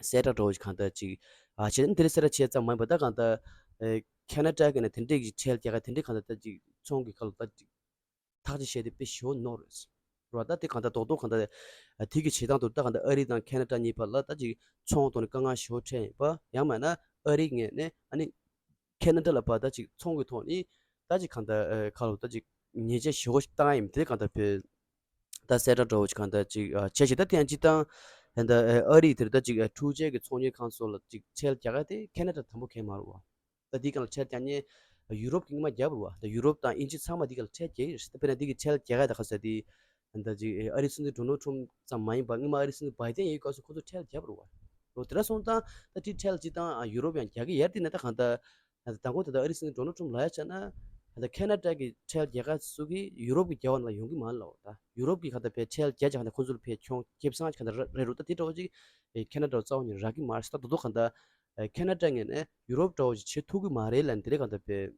གསལ་བསྒྲགས་འདྲ་བོ་ཞིག་གང་ལྟར་ཅིག་ཨ་བྱས་ནས་དེ་རེད་གསལ་བསྒྲགས་བྱས་ཙམ་མ་ཡིན་པ། ད་གང་ལྟར་ཨེ་ཁེ་ན་ཌ་གི་ནས་དེ་འདྲས་ཀྱི་ཁྲལ་རྒྱག་ག་དེ་འདྲས་གང་ལྟར་ད་ཅིག་ཚོང་གི་ཁ་ལོ་ད་ཅིག་ཐག་ཅིག་བཤད་དེ་དཔེ་ཞེ་པོ་ནོར་རེད་རོ། ད་དེ་གང་ལྟར་རྡོག་རྡོག་གང་ལྟར་ཨ་དེ་གི་བྱེད་སྟངས་དུ་ད་གང་ལྟར་ཨ་རི་དང་ཁེ་ན་ཌ་གཉིས་བར་ལ་ད་ཅིག་ཚོང་ཐོག་ནས་དཀའ་ངལ་ཞེ་པོ་འཕྲད་ཡིན་པ། ཡང་མིན་ན་ཨ་རི་ངོས་ནས་ཨ་ནི་ཁེ་ན་ཌ་ལ་ཕར་ད་ཅིག་ཚོང་གི་ཐོག་ནས་ད་ཅིག་གང་ལྟར་ཨ་ཁ་ལོ་ད་ཅིག་ཉེས་ཆད་ཞེ་པོ་ཞིག་བཏང་ཡིན་དེ་གང་ལྟར་བས་ད་གསལ་བསྒྲགས་འདྲ་བོ་ཞིག་གང་ལྟར་ཅིག་ཨ་བྱས་ཤིག་ད་དེ་ཡང་སྤྱིར་བཏང་ད་ལྟ་ཨ་རི་དེར་ད་ཅིག་ཨ་འཕྲུལ་ཆས་ཀྱི་ཚོང་གཉེར་ཁང་ཚོ་ལ་ཅིག་ཁྲལ་རྒྱག་ག་དེ་ཁེ་ན་ཌ་དང་པོ་གང་མ་རེད་བ། ད་དེའི་སྒང་ལ་ཁྲལ་རྒྱག་མཁན་ ཡུ་རོབ་ཀྱིས་སྔོན་མ་བརྒྱབ་རེད་བ། ད་ཡུ་རོབ་དང་དབྱིན་ཇི་ཚང་མ་འདི་ག་ལ་ཁྲལ་རྒྱག་གི་རེད། ད་དཔེར་ན་འདི་གི་ཁྲལ་རྒྱག་ཡ་ད་ག་ཟེར་དེ། ད་ཅིག་ཨ་རིའི་སྲིད་འཛིན་ཌོ་ནལ་ཊམ་ཙམ་མ་ཡིན་པ་སྔོན་མ་ཨ་རིའི་སྲིད་འཛིན་བྷའི་ཌེན་ཡོད་སྐབས་སུ་ཁོ་ཚོ་ཁྲལ་བརྒྱབ་རེད་བ། འོ་དེ་འདྲ་སོང་ཙང་ད་དེ་ཁྲལ་ཅིག་དང་ཡུ་རོབ་ཡང་རྒྱག་གི་ཡོད་རེད། དེ་ནས་ད་གང་ལྟར། ད་དང་པོ་ད་ལྟ་ཨ་རིའི་སྲིད་འཛིན་ཌོ་ནལ་ཊམ་ལབ་ཡ་ཆ་ན། ད་ལྟ་ཁེ་ན་ཌ་གི་ཁྲལ་རྒྱག་ག་སུ་གི་ཡུ་རོབ་ཀྱི་རྒྱལ་བ་ནང་ལ་ཡོང་གི་མ་རེད་ལབ། ད་ཡུ་རོབ་ཀྱི་གང་ལྟར་བས་ཁྲལ་རྒྱག་ཅིག་གང་ལྟར་ཁོ་ཚོ་ལ་བས་གྱོང་ཁེ་བཟང་ཅིག་གང་ལྟར་རག་རེད་འདུག། ད་དེ་འདྲ་བོ་ཅིག་ཁེ་ན་ཌ་རྩ་བ་ནས་རག་གི་མ་རེད། ད་དོ་དོ་གང་ལྟར་ཁེ་ན་ཌ་ངོས་ནས་ཡུ་རོབ་འདྲ་བོ་ཅིག་བྱེད་ཐུབ་ཀྱི་མ་རེད་ལབ་ནས་དེ་རིང་གང་ལྟར་བས་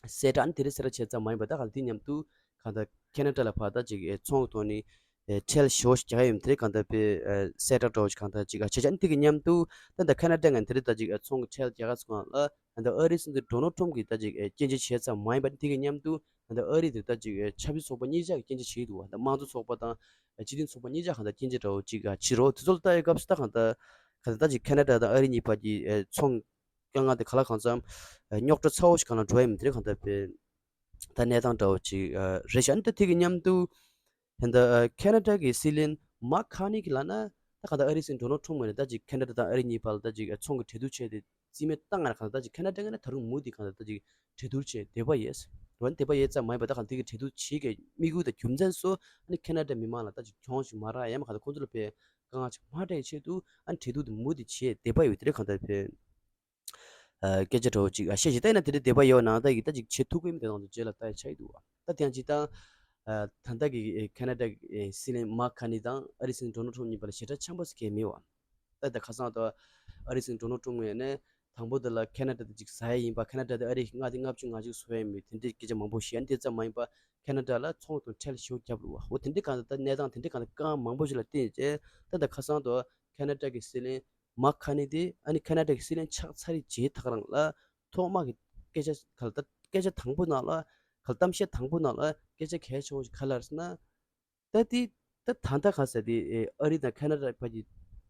གསལ་བསྒྲགས། ཨ་ནི་དེ་རིང་གསལ་བསྒྲགས་བྱས་ཙམ་མ་ཡིན་པ། ད་གང་ལྟར་དེ་མཉམ་དུ་གང་ལྟར་ཁེ་ན་ཌ་ལ་ཕར་ད་ཅིག་ཨེ་ཚོང་གི་ཐོག་ནས་ཨེ་ཁྲལ་ཞེ་པོ་ཞིག་རྒྱག་ཡ་ཡོད་མ་རེད། དེ་རིང་གང་ལྟར་བས་ཨེ་གསལ་བསྒྲགས་འདྲ་བོ་ཞིག་གང་ལྟར་ཅིག་ཨ་བྱས་བྱས། ཨ་ནི་དེ་གི་མཉམ་དུ་ད་ལྟ་ཁེ་ན་ཌ་ངོས་ནས་དེ་རིང་ད་ཅིག་ཨེ་ཚོང་གི་ཁྲལ་རྒྱག་ག་སོང་ལ། ད་ལྟ་ཨ་རིའི་སྲིད་འཛིན་ཌོ་ནལ་ཊམ་གྱིས་ད་ཅིག་ཨེ་སྐྱོན་བརྗོད་བྱས་ཙམ་མ་ཡིན་པ། དེ་གི་མཉམ་དུ་ད་ལྟ་ཨ་རི་དེ་ད་ཅིག་ཨེ་ཆབ་སྲིད་ཚོགས་པ་གཉིས་ཆ་གིས་སྐྱོན་བརྗོད་བྱས་འདུག་བ། ད་དམངས་གཙོ་ཚོགས་པ་དང་ཨེ་སྤྱི་མཐུན་ཚོགས་པ་གཉིས་ཆ་གང་ལྟར་སྐྱོན་བརྗོད་འདྲ་བོ་ཅིག་ཨ་བྱས་རེད། དེ་ཚོ་ལ་ལྟ་ཡི་སྐབས་སུ་ད་གང་ལྟར་གང་ལྟར་ད་ཅིག་ཁེ་ན་ཌ་དང་ཨ་རི་གཉིས་བར་གྱི་ཨེ་ཚོང་དཀའ་ངལ་དེ་གང་ལ་གང་འཚམ་ཨེ་རྙོག་དྲ་ཚ་བོ་ཞིག་གང་ལ་འགྲོ་ཡ་ཡིན་མིན་དེ་རིང་གང་ལྟར་བས་ད་གནས་སྟངས་འདྲ་བོ་ཅིག་ཨ་རེད་ཤག། ཨ་ནི་ད་དེ་གི་མཉམ་དུ་ད་ལྟ་ཨ་ཁེ་ན་ཌ་གི་སྲིད་བློན་མཱག་ཁ་ནི་གིས་ལབ་ན། ད་གང་ལྟར་ཨ་རིའི་སྲིད་འཛིན་ཌོ་ནལ་ཊམ་ངོས་ནས་ད་ཅིག་ཁེ་ན་ཌ་དང་ཨ་རི་གཉིས་བར་ལ་ད་ཅིག་ཨ་ཚོང་གི་གྲོས་བསྡུར་བྱས་ཏེ་རྩིས་མེད་བཏང་ཡ་ལ་གང་ལྟར་ད་ཅིག་ཁེ་ན་ཌ་ངོས་ནས་ད་རུང་མུ་མཐུད་གང་ལྟར་ད་ཅིག་གྲོས་བསྡུར་བྱས་བསྡད་པ་ཡོད། འོ་ན་བསྡད་པ་ཡོད་ཙམ་མ་ཡིན་པ། ད་གང་དེ་གི་གྲོས་བསྡུར་བྱེད་དགོས་དམིགས་ཡུལ་དང་རྒྱུ་མཚན་སོགས། ཨ་ནི་ཁེ་ན་ཌ་མི་མང་ལ་ད་ཅིག་གྱོང་ཞིག་མ་རག་ཡ། ཡང་མིན་གང་ལྟར་ཁོང་ཚོ་ལ་བས་དཀའ་ངལ་ཞིག་མ་འཕྲད་ཆེད་དུ་ཨ་ནི་གྲོས་བསྡུར་དེ་མུ་མཐུད་བྱས་བསྡད་པ་ཡོད། དེ་རིང་གང་ལྟར་བས་ཨ་སྐད་ཆ་འདྲ་བོ་ཅིག་ཨ་བཤད་བཞིན། ད་ཡིན་ན་དེ་འདྲ་བསྡད་པ་ཡོད་ནའང་ད་ཡིན་ད་ཅིག་བྱེད་ཐུབ་ཀྱི་མི་དེ་དང་དུ་རྗེས་ལ་ལྟ་ཡ་ཆགས་ཀྱི་འདུག་བ། ད་དེ་ཡང་ཅིག་ད་ཨ་ད་ལྟ་གི་ཨེ་ཁེ་ན་ཌ་གི་ཨེ་སྲིད་བློན་མཱག་ཁ་ནི་དང་ཨ་རིའི་སྲིད་འཛིན་ཌོ་ནལ་ཊམ་གཉིས་བར་ལ་ཞེ་དྲག་འཆམ་པོ་ཞིག་གང་ཡང་མེད་བ། ད་ད་ཁ་སང་དུ་ཨ་རིའི་སྲིད་འཛིན་ཌོ་ནལ་ཊམ་ངོས་ནས་དང་པོ་དེ་ལ་ཁེ་ན་ཌ་དེ་ཅིག་ཟ་ཡ་ཡིན་པ། ཁེ་ན་ཌ་དེ་ཨ་རི་མངའ་སྡེ་ལྔ་བཅུ་ང་གཅིག་བཟོ་ཡ་ཡིན་པའི་དེ་འདྲའི་སྐད་ཆ་མང་པོ་བཤད། ཨ་ནི་དེ་ཙམ་མ་ཡིན་པ་ཁེ་ན་ཌ་ལ་ཚོང་དང་ཁྲལ་ཞེ་པོ་བརྒྱབ་རེད་བ། འོ་དེ་འདྲའི་གང་ལྟར་ད་གནས་སྟངས་དེ་འདྲའི་གང་ལྟར་དཀའ་ངལ་མང་པོ་ཞིག་ལ་བརྟེན་བྱས། ད་ད་ཁ་སང་དུ་ཁེ་ན་ཌ་གི་སྲིད་བློན་མཱག་ཁ་ནི་དེ་ཨ་ནི་ཁེ་ན་ཌ་གི་སྲིད་བློན་ཆགས་ཚར་རྗེས་ད་ག་རང་ལ་ཐོག་མ་གི་སྐད་ཆ་ག་ལ་ད་སྐད་ཆ་དང་པོ་ནང་ལ་ག་ལ་གཏམ་བཤད་དང་པོ་ནང་ལ་སྐད་ཆ་གལ་ཆེ་བོ་ཞིག་ག་རེ་ལབ་རེད་ཟེར་ན། ད་དེ་ད་ད་ལྟ་ག་ཟེར་དེ་ཨེ་ཨ་རི་དང་ཁེ་ན་ཌ་བར་གྱི་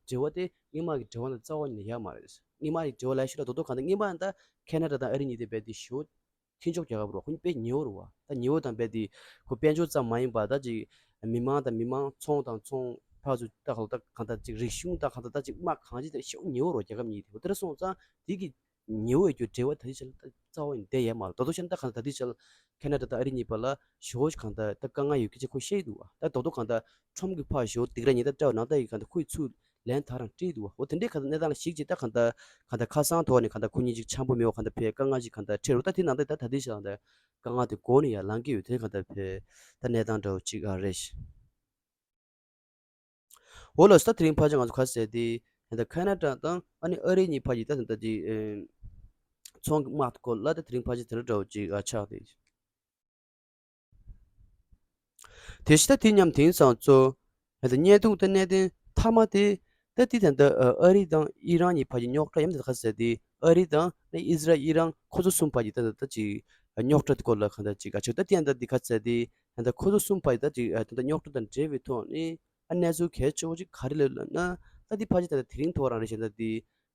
འབྲེལ་བ་དེ་སྔོན་མ་གི་འབྲེལ་བ་དང་རྩ་བ་ཉིད་ནས་ཡོད་མ་རེད། སྔོན་མ་གི་འབྲེལ་བ་ལབ་ཤེས་ར་དོ་དོ་གང་ལྟར་སྔོན་མ་ད་ཁེ་ན་ཌ་དང་ཨ་རི་གཉིས་དེ་རྦད་དེ་ཞེ་པོ་མཐུན་ཕྱོགས་རྒྱག་ག་རེད་བ། ཁོ་གཉིས་དཔེ་ཉེ་བོ་རེད་བ། ད་ཉེ་བོ་དང་རྦད་དེ་ཁོ་དཔལ་འབྱོར་ཙམ་མ་ཡིན་པ་ད་ཅིག་མི་མང་དང་མི་མང་ཚོང་དང་ཚོང་ཕར་ཚུར་ད་གང་ལྟར་གང་ལྟར་ཅིག་རིག་གཞུང་དང་གང་ལྟར་ད་ཅིག་དམག་གང་ཅི་དེ་ཞེ་པོ་ཉེ་བོ་རེད་བ། རྒྱལ་ཁབ་གཉིས་དེ་འོ་དེ་འདྲ་སོང་ཙང་དེ་གི་ཉེ་བོ་ཡོད་རྒྱུ་འབྲེལ་བ་ད་ལྟའི་ཆར་ལ་ད་རྩ་བ་ནས་བསྡད་ཡོད་མ་རེད། ད་དུང་བཤད་ན་ད་གང་ལྟར་ད་ལྟའི་ཆར་ལ་ཁེ་ན་ཌ་དང་ཨ་རི་གཉིས་བར་ལ་ཞེ་པོ་ཞིག་གང་ལྟར་ད་དཀའ་ངལ་ཡོད་སྐད་ཆ་ཁོས་བཤད་ཀྱི་འདུག་བ། ད་ད་དུང་གང་ལྟར་ཁྲོམ་གྱི་ཕར་ཞེ་པོ་སྡིགས་ར་ཉེས་རྡུང་སྤྲད་པ་ནང་ལྟར་གྱི་གང་ལྟར་ཁོ་ཡི་ཚུར་ལན་ད་རང་སྤྲད་ཀྱི་འདུག་བ། འོ་དེ་འདྲའི་གང་ལྟར་གནས་སྟངས་ལ་གཞིགས་བྱས་ད་གང་ལྟར་གང་ལྟར་ཁ་སང་ཐོག་ནས་གང་ལྟར་ཁོ་གཉིས་ཅིག་འཆམ་པོ་མེད་པ་གང་ལྟར་བས་དཀའ་ངལ་ཅིག་གང་ལྟར་འཕྲད་རུང་། ད་དེ་ནང་ལྟར་ད་ད་ལྟའི་ཆར་ལ་ད་དཀའ་ངལ་དེ་འགོ་ནས་ཡར་ལངས་ཀྱི་ཡོད། དེ་གང་ལྟར་བས་ད་གནས་སྟངས་འདྲ་བོ་ཅིག་ཨ་རེད། འོ་ལགས་སོ། ད་དེ་རིང་ཕལ་ཆེར་ང་ཚོ་ག་རེ་ཟེར་དེ། ད་ཁ་ན་ཌ་དང་ཨ་ནི་ཨ་རི་གཉིས་བར་གྱི་ད་ད་ཅིག་ཨེ་ཚོང་གི་དམག་སྐོར་ལ་ད་དེ་རིང་ཕལ་ཆེར་དེ་འདྲ་འདྲ་བོ་ཅིག་ཨ་ཆགས་ཏེ། དེ་བཞིན་ད་དེ་མཉམ་དེང་སང་ཚོ་ད་བརྙན་ཐུང་ད་གནད་དོན་མཐའ་མ་དེ་ད་དེ་ད་ད་ཨ་རི་དང་ཨི་རན་གཉིས་བར་གྱི་རྙོག་དྲ། ཡང་ད་ག་རེ་ཟེར་དེ་ཨ་རི་དང་ཨི་ཟི་རལ་ཨི་རན་ཁོ་ཚོ་གསུམ་བར་གྱི་ད་ད་ད་ཅིག་རྙོག་དྲ་དེ་སྐོར་ལ་གང་ལྟར་ཅིག་ཨ་ཆགས། ད་དེ་ཡང་ད་དེ་ག་རེ་ཟེར་དེ། ད་ལྟ་ཁོ་ཚོ་གསུམ་བར་ད་ཅིག་ཨ་ད་ལྟ་རྙོག་དྲ་དང་འབྲེལ་བའི་ཐོག་ནས་ཨ་གནས་ཚུལ་གལ་ཆེ་བོ་ཅིག་ག་རེ་སླེབས་ལབ་ན། ད་འདི་ཕལ་ཆེར་ད་ལྟ་དེ་རིང་ཐོག་རང་རེད་བཞིན་ད་འདི་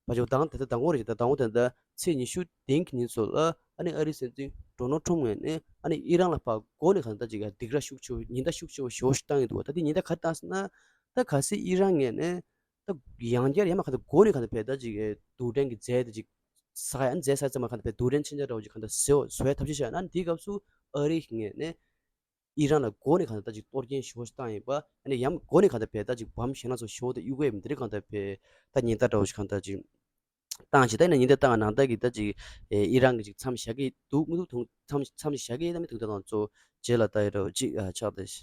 ཕལ་ཆེར་ད་ད་ལྟ་དང་པོ་རེད་བཞིན་ད་དང་པོ་ད་ལྟ་ཚེས་ཉི་ཤུ་བདུན་གྱི་ཉིན་ཚོ་ལ་ཨ་ནི་ཨ་རིའི་སྲིད་འཛིན་ཌོ་ནལ་ཊམ་ངོས་ནས་ཨ་ནི་ཨི་རན་ལ་ཕར་འགོ་ནས་གང་ད་ཅིག་སྡིགས་ར་ཤུགས་ཆེ་བོ་ཉེན་བརྡ་ཤུགས་ཆེ་བོ་ཞེ་པོ་ཞིག་བཏང་ཡོད་འདུག་བ། ད་འདི་ཉེན་བརྡ་ག་རེ་བཏང་ཟེར་ན། ད་གལ་སྲིད་ཨི་རན་ངོས་ནས་ད་ཡང་བསྐྱར་ཡང་མ་གང་ད་འགོ་ནས་གང་ད་ཕར་ད་ཅིག་རྡུལ་ཕྲན་གྱི་རྫས་དེ་ཅིག་ཟ་ཡ་རྫས་ཟ་ཙམ་མ་གང་ད་ཕར་རྡུལ་ཕྲན་མཆིན་ཆ་འདྲ་བོ་ཅིག་གང་ད་བཟོ་བཟོ་ཡ་ཐབས་ཤེས་བྱས་ན། དེའི་སྐབས་སུ་ཨ་རི་ངོས་ནས་ཨི་རན་ལ་འགོ་ནས་གང་ལྟར་ཅིག་གཏོར་སྐྱོན་ཞེ་པོ་ཞིག་བཏང་ཡིན་པ། ཨ་ནི་ཡང་འགོ་ནས་གང་ལྟར་ཕར་ད་ཅིག་བམ་གཞན་ལ་སོགས་ཞེ་པོ་ད་གཡུག་གི་ཡོད་མི་འདི་རིགས་གང་ལྟར་ཕར་ད་ཉེན་བརྡ་འདྲ་བོ་ཞིག་གང་ལྟར་ཅིག་བཏང་བྱས། ད་ཡིན་ན་ཉེན་བརྡ་བཏང་ནང་ལྟར་གྱི་ད་ཅིག་ཨི་རན་གྱི་ཅིག་མཚམས་བཞག་གི་འདུག་མི་འདུག་དུང་མཚམས་མཚམས་བཞག་གི་ཡོད་ན་མི་འདུག་ད་ང་ཚོ་རྗེས་ལ་ལྟ་ཡ་འདྲ་བོ་ཅིག་ཨ་ཆགས་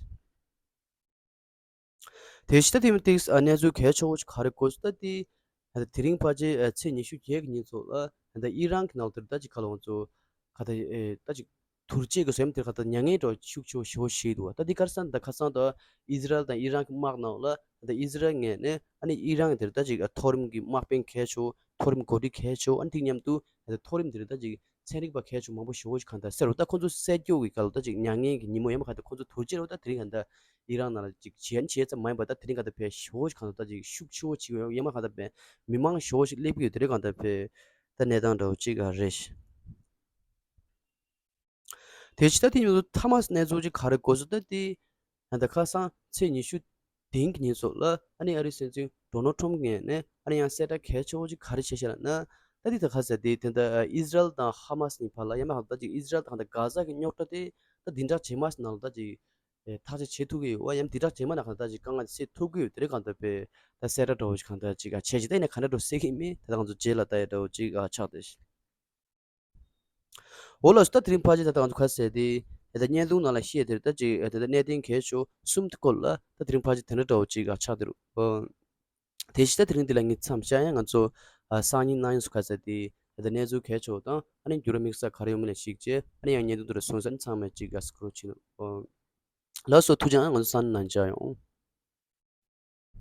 ཏེ། དེ་བཞིན་ད་དེ་མི་ཏིག་ཨ་གནས་ཚུལ་གལ་ཆེ་བོ་ཅིག་ག་རེ་གོ་སོང་ད་དེ། ད་དེ་རིང་ཕལ་ཆེར་ཨ་ཚེས་ཉི་ཤུ་བརྒྱད་ཀྱི་ཉིན་ཚོ་ལ་ད་ཨི་རན་གྱི་ནང་དུ་ད་ཅིག་ག་ལ་ང་ཚོ་ག་ད་ཨེ་ད་ཅིག་དུར་བཅད་ཀྱི་བཟོ་ཡ་དེར་ག་ད་མྱ་ངན་འདྲ་བོ་ཤུགས་ཆེ་བོ་ཞེ་པོ་ཞིག་འདུག་བ། ད་འདི་ག་རེ་ཟེར་ན་ད་ཁ་སང་ད་ཨི་ཟི་རལ་དང་ཨི་རན་གྱི་དམག་ནང་ལ་ད་ཨི་ཟི་རལ་ངོས་ནས་ཨ་ནི་ཨི་རན་དེར་ད་ཅིག་མཐོ་རིམ་གྱི་དམག་དཔོན་གལ་ཆེ་བོ། མཐོ་རིམ་འགོ་ཁྲིད་གལ་ཆེ་བོ། ཨ་ནི་དེ་མཉམ་དུ་ད་མཐོ་རིམ་དེར་ད་ཅིག་ཚན་རིག་པ་གལ་ཆེ་བོ་མང་པོ་ཞེ་པོ་ཞིག་གང་ལྟར་བསད་རེད་བ། ད་ཁོ་ཚོ་བསད་རྒྱུ་གི་སྐབས་ལ་ད་ཅིག་མྱ་ངན་གྱི་ཉིན་མོ་ཡང་མ་གང་ལྟར་ཁོ་ཚོ་དུར་བཅད་རེད་བ། ད་དེ་རིང་གང་ལྟར་ཨི་རན་ནང་ལ་ཅིག་བྱས་ནས་བྱས་ཙམ་མ་ཡིན་པ། ད་དེ་རིང་གང་ལྟར་ཕར་ཞེ་པོ་ཞིག་གང་ལྟར་ད་ཅིག་ཤུགས་ཆེ་བོ་ཅིག་ཡོད། ཡང་མ་གང་ལྟར་ཕར་མི་མང་ཞེ་པོ་ཞིག་སླེབས་ཀྱི་ཡོད། དེ་རིང་གང་ལྟར་ཕར་ད་གནས་སྟངས་འདྲ་བོ་ཅིག་ཨ་རེད། དེ་ཕྱི་ད་དེ་ཉིན་མཐའ་མ་གནས་ཚུལ་ཅིག་ག་རེ་གོ་སོང་ད་དེ། ད་ལྟ་ཁ་སང་ཚེས་ཉི་ཤུ་བདུན་གྱི་ཉིན་ཚོ་ལ་ཨ་ནི་ཨ་རིའི་སྲིད་འཛིན་ཌོ་ནལ་ཊམ་ངོས་ནས་ཨ་ནི་ཡང་གསལ་བསྒྲགས་གལ་ཆེ་བོ་ཅིག་ག་རེ་བྱས་ཤག་ལབ་ན། ད་འདི་ད་ག་ཟེར་དེ་དེ་འདྲ་ཨི་སི་རལ་དང་ཧ་མ་སི་གཉིས་བར་ལ་ཡང་མ་ཧ་ད་ཅིག་ཨི་སི་རལ་དང་ད་གྷ་ཟ་གི་རྙོག་དྲ་དེ་ད་འདི་འདྲ་བྱེད་མ་སི་ནང་ལ་ད་ཅིག་ཨེ་ཐག་གཅོད་བྱེད་ཐུབ་ཀྱི་ཡོད་བ། ཡང་འདི་འདྲ་བྱེད་མ་ན་གང་ད་ཅིག་དཀའ་ངལ་སེལ་ཐུབ་ཀྱི་ཡོད། དེ་རེད་གང་ད་པས་ད་གསལ་བསྒྲགས་འདྲ་བོ་ཞིག་གང་ད་ཅིག་ཨ་བྱས་ཅིག་ད་ཡིན་ན་ག་འདྲ་འདྲ་བོ་སེལ་གྱི་མེད། ད་ད་ང་ཚོ་རྗེས་ལ་ད་ཡ་འདྲ་བོ་ཅིག་ཨ་ཆགས་བསྡད་ཤིང་། འོ་ལགས་སོ། ད་དེ་རིང་ཕལ་ཆེར་ད་ལྟ་ང་ཚོ་ག་ཟེར་དེ་ད་ལྟ་བརྙན་ཐུང་ནང་ལ་བཤད་དེ་ད་ཅིག་ད་ལྟ་གནད་དོན་གལ་ཆེ་གསུམ་དེ་སྐོར་ལ་ད་དེ་རིང་ཕལ་ཆེར་དེ་འདྲ་འདྲ་བོ་ཅིག་ཨ་ཆགས་བསྡད་རེད། ཨོ། དེ་བཞིན་ད་དེ་རིང་འདི་ལ་ངས་མཚམས་བཞག་ཡང་ང་ཚོ་ཨ་སང་ཉིན་གནངས་ཉིན་སུ་ག་ཟེར་དེ་ད་ལྟ་གནས་ཚུལ་གལ་ཆེ་བ་དང་ཨ་ནི་འགྱུར་བ་དམིགས་བསལ་ག་རེ་ཡོད་མེད་ལ་གཞིགས་བྱས་ཨ་ནི་ཡང་བརྙན་ཐུང་དེ་འདྲ་སོང་ཙང་ཚང་མས་ཅིག་ཨ་སྐུ་གཟུགས་བྱིན། ཨོ། ལགས་སོ། ཐུགས་རྗེ་གནང་། ང་ཚོ་སང་ཉིན་ནང་མཇལ་ཡོང་།